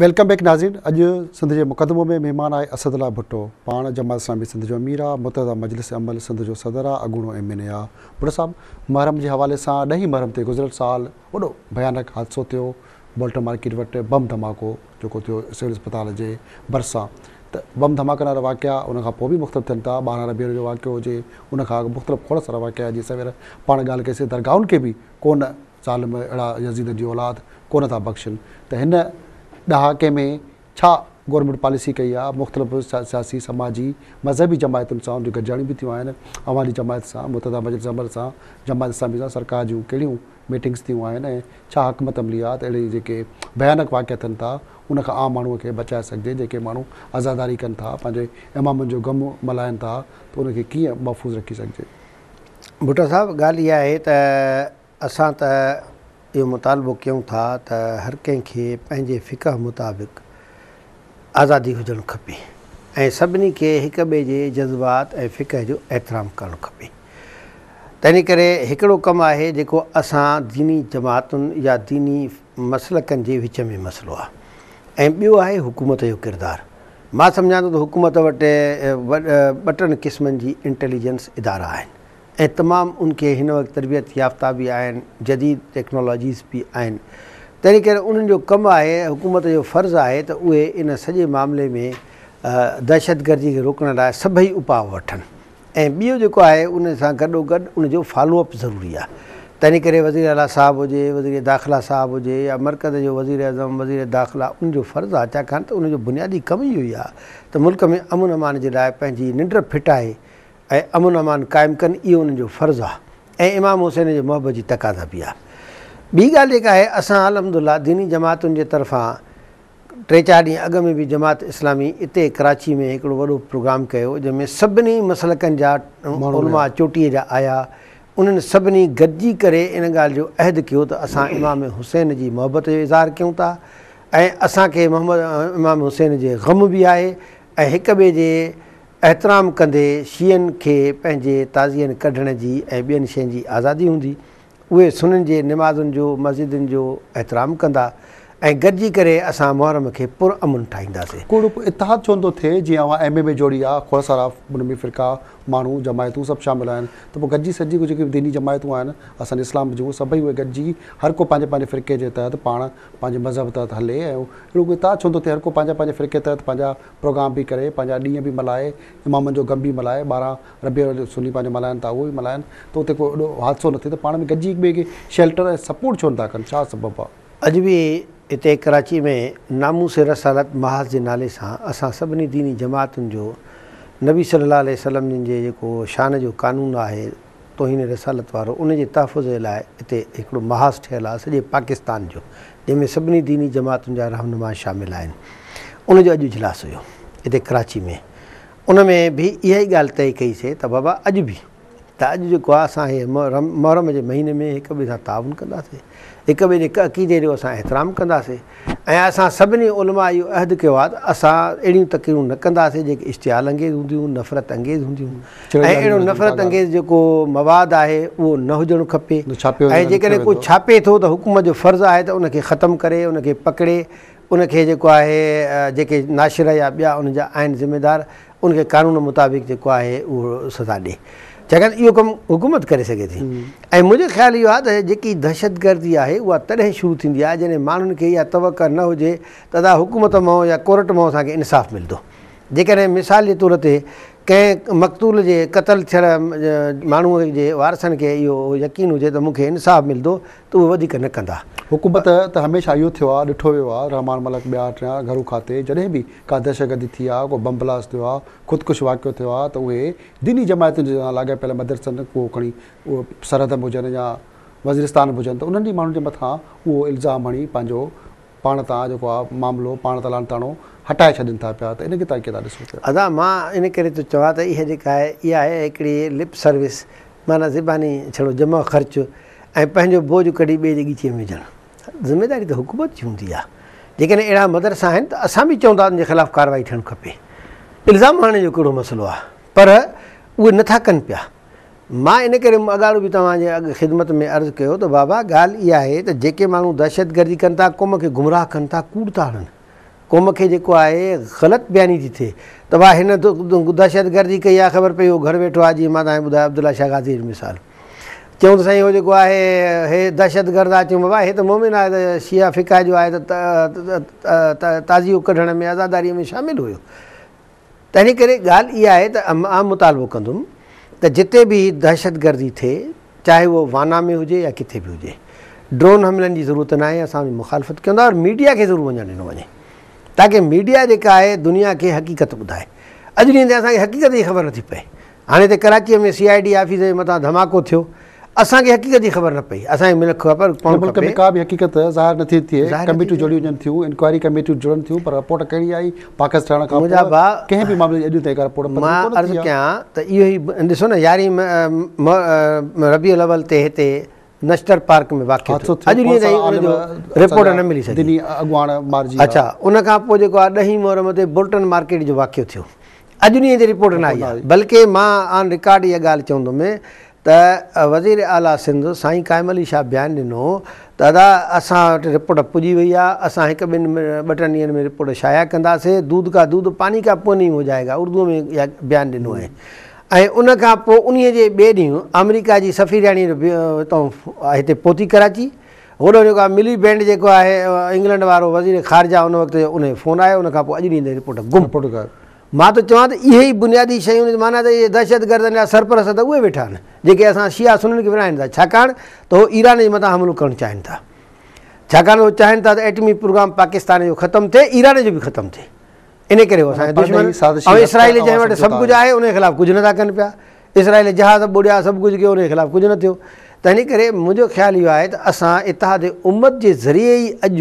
Welcome back ناظرين اڄ سنڌ جي مقدمو ۾ مهمان آهي اسد الله ڀٽو پاڻ جماعت اسلامي سنڌ جو امير آ متحده مجلس عمل سنڌ جو صدر آ اڳوڻو ايم اين اي آ ڀٽو صاحب محرم جي حوالي سان ڏهين محرم تي گذريل سال وڏو ڀيانڪ حادثو ٿيو بولٽن مارڪيٽ وٽ بم ڌماڪو جيڪو ٿيو سول اسپتال جي ڀرسان ته بم ڌماڪن وارا واقعا ان کان پوء به مختلف ٿين ٿا 12 ربيع جو واقعو هجي ان کان اڳ مختلف کوڙ سارا واقعا جيئن سوير پاڻ ڳالهه ڪئي سي درگاهن کي به ڪونه ظالم اهڙا يزيدن جي اولاد ڪونه ٿا بخشن ته هن ڏهاڪي ۾ ڇا گورنمينٽ پاليسي ڪئي آ مختلف سياسي سماجي مذهبي جماعتن سان ان جون گڏجاڻيون به ٿيون آهن اوهان جي جماعت سان متحده مجلس عمل سان جماعت اسلامي سان سرڪار جون ڪهڙيون ميٽنگس ٿيون آهن ۽ ڇا حڪمت عملي آ ته اهڙي جيڪي ڀيانڪ واقعا ٿين ٿا ان کان عام ماڻهو کي بچائي سگهجي جيڪي ماڻهو عزاداري ڪن ٿا پنهنجي امامن جو غم ملهائن ٿا ته ان کي ڪيئن محفوظ رکي سگهجي. ڀٽو صاحب ڳالهه اها آهي ته اسان ته اهو مطالبو ڪيون ٿا ته هر ڪنهن کي پنهنجي فقه مطابق آزادي هجڻ کپي ۽ سڀني کي هڪ ٻئي جي جذبات ۽ فقه جو احترام ڪرڻ کپي. تنهن ڪري هڪڙو ڪم آهي جيڪو اسان ديني جماعتن يا ديني مسلڪن جي وچ ۾ مسئلو آهي ۽ ٻيو آهي حڪومت جو ڪردار. مان سمجهان ٿو ته حڪومت وٽ ٻه ٽن قسمن جي انٽيليجنس ادارا آهن. ۽ تمام ان کي هن وقت تربيت يافته به آهن، جديد ٽيڪنالاجيز به آهن، تنهن ڪري انهن جو ڪم آهي، حڪومت جو فرض آهي ته اهي ان سڄي معاملي ۾ دهشتگردي کي روڪڻ لاء سڀئي اپاء وٺن ۽ ٻيو جيڪو آهي ان سان گڏوگڏ ان جو فالو اپ ضروري آهي، تنهن ڪري وزير اعليٰ صاحب هجي، وزير داخله صاحب هجي يا مرڪز جو وزير اعظم، وزير داخله ان جو فرض آهي، ڇاڪاڻ ته ان جو بنيادي ڪم اهو ئي آهي ته ملڪ ۾ امن امان جي لاء پنهنجي ننڊ ڦٽائي ۽ امن امان قائم ڪن اهو انهن جو فرض آ ۽ امام حسين جي محبت جي تقاضا به آ. ٻي ڳالهه جيڪا آهي اسان الحمدلله ديني جماعتن جي طرفان ٽي چار ڏينهن اڳ ۾ به جماعت اسلامي اتي ڪراچي ۾ هڪڙو وڏو پروگرام ڪيو جنهن ۾ سڀني مسلڪن جا علماء چوٽيء جا آيا انهن سڀني گڏجي ڪري ان ڳالهه جو عهد ڪيو ته اسان امام حسين جي محبت جو اظهار ڪيون ٿا ۽ اسان کي محمد امام حسين جي غم به آهي ۽ هڪ ٻئي جي احترام ڪندي شيعن کي پنهنجي تعزين ڪڍڻ جي ۽ ٻين شين جي آزادي هوندي، اهي سنين جي نمازن جو مسجدن جو احترام ڪندا ۽ گڏجي ڪري اسان محرم کي پر امن ٺاهينداسين. ڪو اهڙو اتحاد ڇو نٿو ٿئي جيئن اوهان ايم ايم اي جوڙي آ کوڙ سارا ان ۾ فرقا ماڻهو جماعتون سڀ شامل آهن ته پوء گڏجي سڏجي جيڪي به ديني جماعتون آهن اسان جي اسلام جون سڀئي اهي گڏجي هر ڪو پنهنجي پنهنجي فرقي جي تحت پاڻ پنهنجي مذهب تحت هلي ۽ اهڙو ڪو اتحاد ڇو نٿو ٿئي هر ڪو پنهنجا پنهنجي فرقي تحت پنهنجا پروگرام به ڪري، پنهنجا ڏينهن به ملهائي، امامن جو غم به ملهائي، 12 ربيع الاول سني پنهنجو ملهائن ٿا اهو به ملهائن ته اتي ڪو ايڏو حادثو نه ٿئي ته پاڻ ۾ گڏجي هڪ ٻئي کي شيلٽر ۽ سپورٽ ڇو نٿا ڪن ڇا سبب آ؟ اڄ به هتي ڪراچي ۾ ناموس رسالت محاذ جي نالي سان اسان سڀني ديني جماعتن جو نبي صلي الله عليه وسلم جن جي جيڪو شان جو قانون آهي توهين رسالت وارو ان جي تحفظ جي لاء اتي هڪڙو محاذ ٺهيل آهي سڄي پاڪستان جو جنهن ۾ سڀني ديني جماعتن جا رهنما شامل آهن ان جو اڄ اجلاس هيو اتي ڪراچي ۾ ان ۾ به اها ئي ڳالهه طئي ڪئي سي ته بابا اڄ به ته اڄ جيڪو آهي اسان هي محرم جي مهيني ۾ هڪ ٻئي سان تعاون ڪنداسي هڪ ٻئي جي عقيدي جو اسان احترام ڪنداسي ۽ اسان سڀني علماء اهو عهد ڪيو آهي ته اسان اهڙيون تقريرون نه ڪنداسين جيڪي اشتعال انگيز هونديون، نفرت انگيز هونديون ۽ اهڙو نفرت انگيز جيڪو مواد آهي اهو نه هجڻ کپي ۽ جيڪڏهن ڪو ڇاپي ٿو ته حڪومت جو فرض آهي ته ان کي ختم ڪري، ان کي پڪڙي، ان کي جيڪو آهي جيڪي ناشر يا ٻيا ان جا آهن ذميدار ان کي قانون مطابق جيڪو آهي اهو سزا ڏي ڇاڪاڻ ته اهو ڪم حڪومت ڪري سگهي ٿي ۽ منهنجو خيال اهو آهي ته جيڪي دهشتگردي آهي اها تڏهن شروع ٿيندي آهي جڏهن ماڻهن کي اها توقع نه هجي ته ادا حڪومت مان يا ڪورٽ مان اسان کي انصاف ملندو جيڪڏهن مثال جي طور تي ڪنهن مقتول جي قتل ٿيل ماڻهو جي وارثن کي اهو يقين هجي ته مون کي انصاف ملندو ته اهي وڌيڪ نه ڪندا. حڪومت ته هميشه اهو ٿيو آهي ڏٺو ويو آهي رحمان ملڪ ٻيا ٽيان گهرو کاتي جڏهن به ڪا دهشتگردي ٿي آهي ڪو بم بلاسٽ ٿيو آهي خودڪش واقعو ٿيو آهي ته اهي ديني جماعتن جي لاڳاپيل مدرسن ڪو کڻي اهو سرحد ۾ هجن يا وزيرستان ۾ هجن ته انهن ئي ماڻهن جي مٿان اهو الزام هڻي پنهنجو پاڻ تان جيڪو آهي معاملو پاڻ تان لعنتاڻو هٽائي ڇڏين ٿا پيا ته ان کي توهان ڪيئن ٿا ڏسو پيا. ادا مان ان ڪري ٿو چوان ته اها جيڪا آهي اها آهي هڪڙي لپ سروس معنيٰ زباني ڇڙو جمع خرچ ۽ پنهنجو بوجه ڪڍي ٻئي جي ڳچيء ۾ وجهڻ. ذميداري ته حڪومت جي هوندي آهي. جيڪڏهن اهڙا مدرسا آهن ته اسان به چئون ٿا ان جي خلاف ڪارروائي ٿيڻ کپي. الزام هڻڻ جو ڪهڙو مسئلو آهي. پر اهي نٿا ڪن پيا. مان ان ڪري اڳاڙو به توهان جي اڳ خدمت ۾ عرض ڪيو ته بابا ڳالهه اها آهي ته جيڪي ماڻهو دهشتگردي ڪن ٿا، قوم کي گمراهه ڪن ٿا، ڪوڙ ٿا هڻن. قوم کي جيڪو آهي غلط بياني ٿي ٿئي ته ڀاء هن دهشتگردي ڪئي آهي خبر پئي هو گهر ويٺو آهي جيئن مان توهان کي ٻڌايو عبدالله شاهه غازي جو مثال چيون ته سائين هو جيڪو آهي هي دهشتگرد آهي چيون بابا هي ته مومن آهي ته شيعه فقه جو آهي ته تعزيو ڪڍڻ ۾ عزاداري ۾ شامل هيو. تنهن ڪري ڳالهه اها آهي ته مان مطالبو ڪندم ته جتي به دهشتگردي ٿئي چاهي اهو وانا ۾ هجي يا ڪٿي به هجي ڊرون حملن جي ضرورت ناهي اسان ان جي مخالفت ڪيون ٿا اور ميڊيا کي ضرور وڃڻ ڏنو وڃي تاڪه ميڊيا جيڪا آهي دنيا کي حقيقت ٻڌائي اڄ ڏينهن تائين اسان کي حقيقت جي خبر نٿي پئي هاڻي هتي ڪراچيء ۾ سي I D office جي مٿان ڌماڪو ٿيو، اسان کي حقيقت جي خبر نه پئي، اسان کي ملڪ خبر پوڻ ملڪ ۾ کپي. ڪا به حقيقت ظاهر نٿي ٿئي، ظاهر نٿي ڪميٽيون ٿئي. جوڙيون وڃن ٿيون، انڪوائري ڪميٽيون جڙن ٿيون پر رپورٽ ڪهڙي آئي، پاڪستان ٺهڻ کان منهنجا پوء ڀاء ڪنهن به معاملي جي اڄ تائين ڪا رپورٽ پڌري مان ڪونه عرض ٿي آهي. ڪيان ته اهو ئي ڏسو نه يارهين ربيع الاول تي هتي نشتر پارڪ ۾ واقعو حادثو ٿيو، ٿيو، اڄ ڏينهن کوڙ تائين سارا ان عالم جو اسان رپورٽ جا نه ملي سگهي. ديني اڳواڻ مارجي ويا. اڇا ان کان پوء جيڪو آهي ڏهين محرم تي بولٽن مارڪيٽ جو واقعو ٿيو، اڄ ڏينهن تي رپورٽ نه آئي آهي بلڪه مان آن رڪارڊ اها ڳالهه چوندم ته وزير اعليٰ سنڌ سائين قائم علي شاهه بيان ڏنو ته ادا اسان وٽ رپورٽ پڄي وئي آهي اسان هڪ ٻن ٻه ٽن ڏينهن ۾ رپورٽ شايع ڪنداسي دودھ ڪا دودھ پاني ڪا پوني هو جائي گا اردو ۾ اها بيان ڏنو آهي ۽ ان کان پوء انهي جي ٻئي ڏينهن آمريڪا جي سفيرياڻي هتان هتي پهتي ڪراچي هوڏو جيڪو آهي ملي بينڊ جيڪو آهي انگلنڊ وارو وزير خارجه ان وقت جو ان جو فون آيو ان کان پوء اڄ ڏينهن تائين رپورٽ گم. رپورٽ غائب. مان ٿو چوان ته اهي ئي بنيادي شيون آهن معنيٰ ته اهي دهشتگردن جا سرپرست ته اهي ويٺا آهن جيڪي اسان شيعا سنين کي ورهائين ٿا ڇاڪاڻ ته هو ايران جي مٿان حملو ڪرڻ چاهين ٿا ڇاڪاڻ ته هو چاهين ٿا ته ايٽمي پروگرام پاڪستان جو ختم ٿئي ايران جو به ختم ٿئي ان ڪري هو اسان جا دشمن ۽ اسرائيل جنهن وٽ سڀ ڪجهه آهي ان جي خلاف ڪجهه نٿا ڪن پيا اسرائيل جهاز ٻوڙيا سڀ ڪجهه ڪيو ان جي خلاف ڪجهه نه ٿيو تنهن ڪري منهنجو خيال اهو آهي ته اسان اتحاد امت جي ذريعي ئي اڄ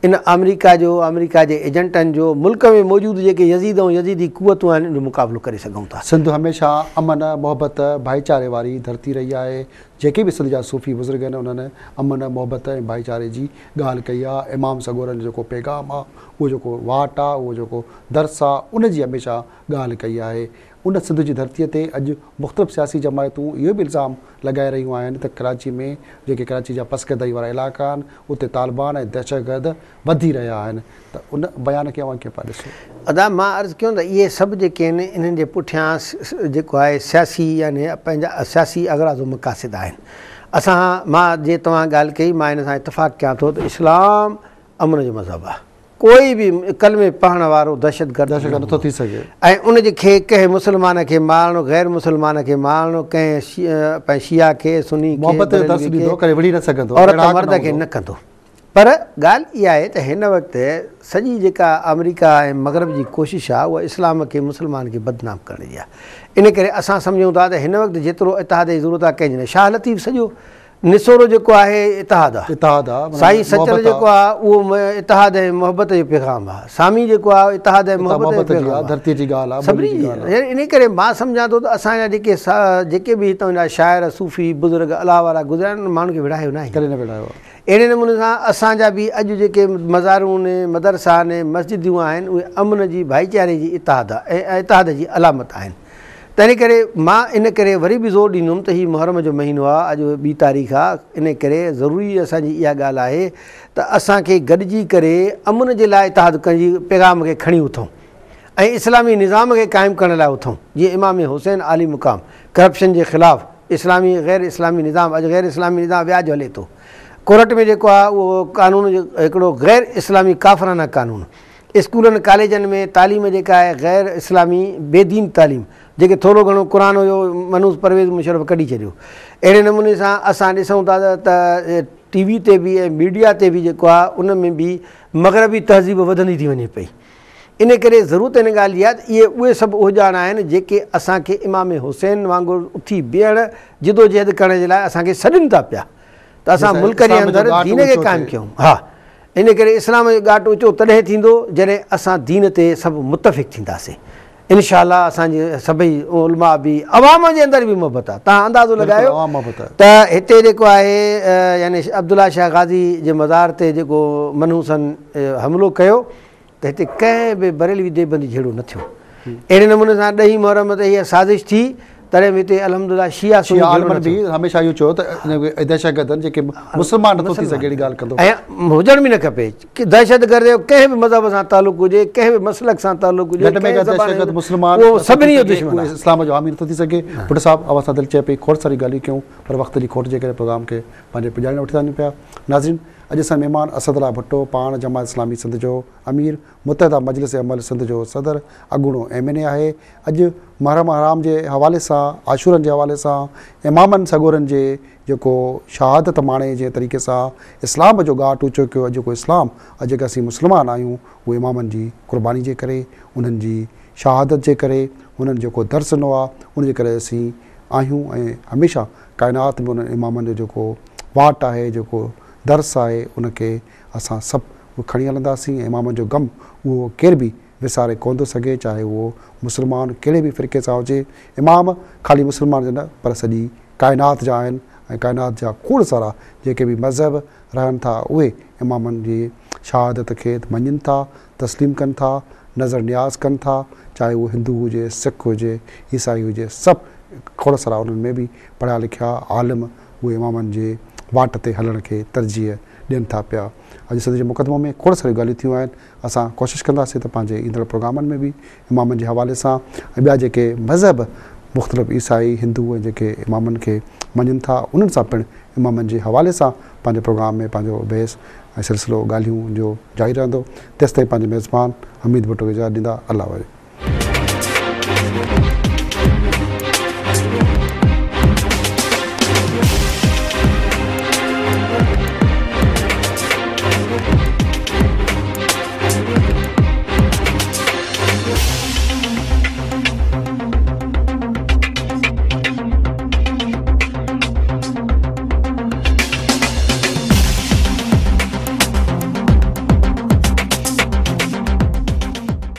ان آمريڪا جو آمريڪا جي ايجنٽن جو ملڪ ۾ موجود جيڪي يزيد ۽ يزيدي قوتون آهن ان جو مقابلو ڪري سگهون ٿا. سنڌ هميشه امن، محبت، ڀائيچاري واري ڌرتي رهي آهي. جيڪي به سنڌ جا صوفي بزرگ آهن انهن امن، محبت ۽ ڀائيچاري جي ڳالهه ڪئي آهي. امام سڳورن جو جيڪو پيغام آهي، اهو جيڪو واٽ آهي، اهو جيڪو درس آهي، ان جي هميشه ڳالهه ڪئي آهي. ان سنڌ جي ڌرتيء تي اڄ مختلف سياسي جماعتون اهو به الزام لڳائي رهيون آهن ته ڪراچي ۾ جيڪي ڪراچي جا پسگردائي وارا علائقا آهن اتي طالبان ۽ دهشتگرد وڌي رهيا آهن ته ان بيان کي اوهان ڪيئن پيا ڏسو؟ ادا مان عرض ڪيو ته اهي سڀ جيڪي آهن انهن جي پٺيان جيڪو آهي سياسي يعني پنهنجا سياسي اغراض و مقاصد آهن. اسان مان جي توهان ڳالهه ڪئي مان ان سان اتفاق ڪيان ٿو ته اسلام امن جو مذهب آهي. ڪوئي به ڪلمي پڙهڻ وارو دهشتگرد نه ٿو ٿي سگهي. ۽ ان جي کي ڪنهن مسلمان کي مارڻ، غير مسلمان کي مارڻ، ڪنهن پنهنجي شيعا کي، سني کي، محبت جو درس بريلوي ڏيندو کي، ڪڏهن وڙهي نه سگهندو، عورت ويڙهاڪ مرد نه کي هوندو. نه ڪندو. پر ڳالهه اها آهي ته هن وقت سڄي جيڪا آمريڪا ۽ مغرب جي ڪوشش آهي اها اسلام کي مسلمان کي بدنام ڪرڻ جي آهي. ان ڪري اسان سمجهون ٿا ته هن وقت جيترو اتحاد جي ضرورت آهي ڪنهن جي نه. شاهه لطيف سڄو نسورو جيڪو آهي اتحاد آ. اتحاد آ معنيٰ سائين سچل محبت آ. جيڪو آ اهو اتحاد ۽ محبت جو پيغام آ. سامي جيڪو آ اتحاد ۽ اتحاد محبت جو محبت جي پيغام آ، آ. ڌرتيء جي ڳالهه آ، ٻولي سڀني جي جي ڳالهه آ. يعني انهي ڪري مان سمجهان ٿو ته اسان جا جيڪي جيڪي به هتان جا شاعر صوفي بزرگ الله وارا گذريا آهن انهن ماڻهن کي وڙهايو ناهي. ڪڏهن نه وڙهايو آ. اهڙي نموني سان اسان جا به اڄ جيڪي مزارون مدرسا مسجدون آهن اهي امن جي ڀائيچاري جي اتحاد ۽ اتحاد جي علامت آهن. تنهن ڪري مان ان ڪري وري به زور ڏيندم ته هي محرم جو مهينو آ، اڄ ٻي تاريخ آ، ان ڪري ضروري اسان جي اها ڳالهه آهي ته اسان کي گڏجي ڪري امن جي لاء اتحاد ڪرڻ جي پيغام کي کڻي اٿون ۽ اسلامي نظام کي قائم ڪرڻ لاء اٿون جيئن امام حسين عالي مقام ڪرپشن جي خلاف اسلامي غير اسلامي نظام اڄ غير اسلامي نظام وياج هلي ٿو ڪورٽ ۾ جيڪو آ اهو قانون هڪڙو غير اسلامي ڪافرانه قانون اسڪولن ڪاليجن ۾ تعليم جيڪا آهي غير اسلامي بي دين تعليم جيڪي ٿورو گهڻو قرآن هيو منحوس پرويز مشرف ڪڍي ڇڏيو اهڙي نموني سان اسان ڏسون ٿا ته ٽي وي تي به ۽ ميڊيا تي به جيڪو آهي ان ۾ به مغربي تهذيب وڌندي ٿي وڃي پئي ان ڪري ضرورت ان ڳالهه جي آهي ته اهي اهي سڀ اهڃاڻ آهن جيڪي اسان کي امام حسين وانگر اٿي بيهڻ جدوجهد ڪرڻ جي لاء اسان کي سڏين ٿا پيا ته اسان ملڪ جي اندر دين کي قائم ڪيون ها ان ڪري اسلام جو ڳاٽ اوچو تڏهن ٿيندو جڏهن اسان دين تي سڀ متفق ٿينداسين انشاء الله اسان جي سڀئي علماء به عوام جي اندر به محبت آهي توهان اندازو لڳايو ته هتي جيڪو آهي يعني عبدالله شاهه غازي جي مزار تي جيڪو منحوسن حملو ڪيو ته هتي ڪنهن به بريلوي ديوبندي جهيڙو نه ٿيو. اهڙي نموني سان ڏهين محرم تي هيء سازش ٿي تڏهن به هتي الحمدلله شيعا سني شيعا جهيڙو عالمن نه ٿيو. به هميشه اهو چيو ته دهشتگردن جيڪي مسلمان نٿو ٿي سگهي اهڙي ڳالهه ڪندو. ۽ هجڻ به نه کپي. دهشتگرد جو ڪنهن به مذهب سان تعلق هجي، ڪنهن به مسلڪ سان تعلق هجي، گهٽ ۾ ڪنهن گهٽ زبان دهشتگرد هجي، مسلمان اهو نٿو ٿي سڀني جو سگهي، دشمن اهو آهي. اسلام جو حامي نٿو ٿي سگهي. ڀٽو صاحب اوهان سان دل چئي پئي کوڙ ساريون ڳالهيون ڪيون پر وقت جي کوٽ جي ڪري پروگرام کي پنهنجي پڄاڻي وٺي ٿا وڃون پيا. ناظرين اڄ اسان مهمان اسد الله ڀٽو پاڻ جماعت اسلامي سنڌ جو امير، متحده مجلس عمل سنڌ جو صدر، اڳوڻو ايم اين اي آهي. اڄ محرم الحرام جي حوالي سان، عاشورن جي حوالي سان، امامن سڳورن جي جيڪو شهادت ماڻي جنهن طريقي سان اسلام جو ڳاٽ اوچو ڪيو، اڄ جيڪو اسلام، اڄ جيڪا اسين مسلمان آهيون اهو امامن جي قرباني جي ڪري، انهن جي شهادت جي ڪري، انهن جيڪو درس ڏنو آهي ان جي ڪري اسين آهيون ۽ هميشه ڪائنات ۾ انهن امامن جو جيڪو واٽ آهي، جيڪو درس آهي ان کي اسان سڀ کڻي هلنداسين ۽ امامن جو غم اهو ڪير به وساري ڪونه ٿو سگهي چاهي اهو مسلمان ڪهڙي به فرقي سان هجي. امام خالي مسلمان جا نه پر سڄي ڪائنات جا آهن ۽ ڪائنات جا کوڙ سارا جيڪي به مذهب رهن ٿا اهي امامن جي شهادت کي مڃين ٿا، تسليم ڪن ٿا، نذر نياز ڪن ٿا چاهي اهو هندو هجي، سک هجي، عيسائي هجي سڀ کوڙ سارا انهن ۾ به پڙهيا لکيا عالم اهي امامن جي واٽ تي هلڻ کي ترجيح ڏين ٿا پيا. اڄ سنڌ جي مقدمو ۾ کوڙ ساريون ڳالهيون ٿيون آهن. اسان ڪوشش ڪنداسين ته پنهنجي ايندڙ پروگرامن ۾ به امامن جي حوالي سان ۽ ٻيا جيڪي مذهب مختلف عيسائي، هندو ۽ جيڪي امامن کي مڃن ٿا انهن سان پڻ امامن جي حوالي سان پنهنجي پروگرام ۾ پنهنجو بحث ۽ سلسلو ڳالهيون جو جاري رهندو. تيستائين پنهنجي ميزبان حميد ڀٽو کي اجازت ڏيندا. الله واهي.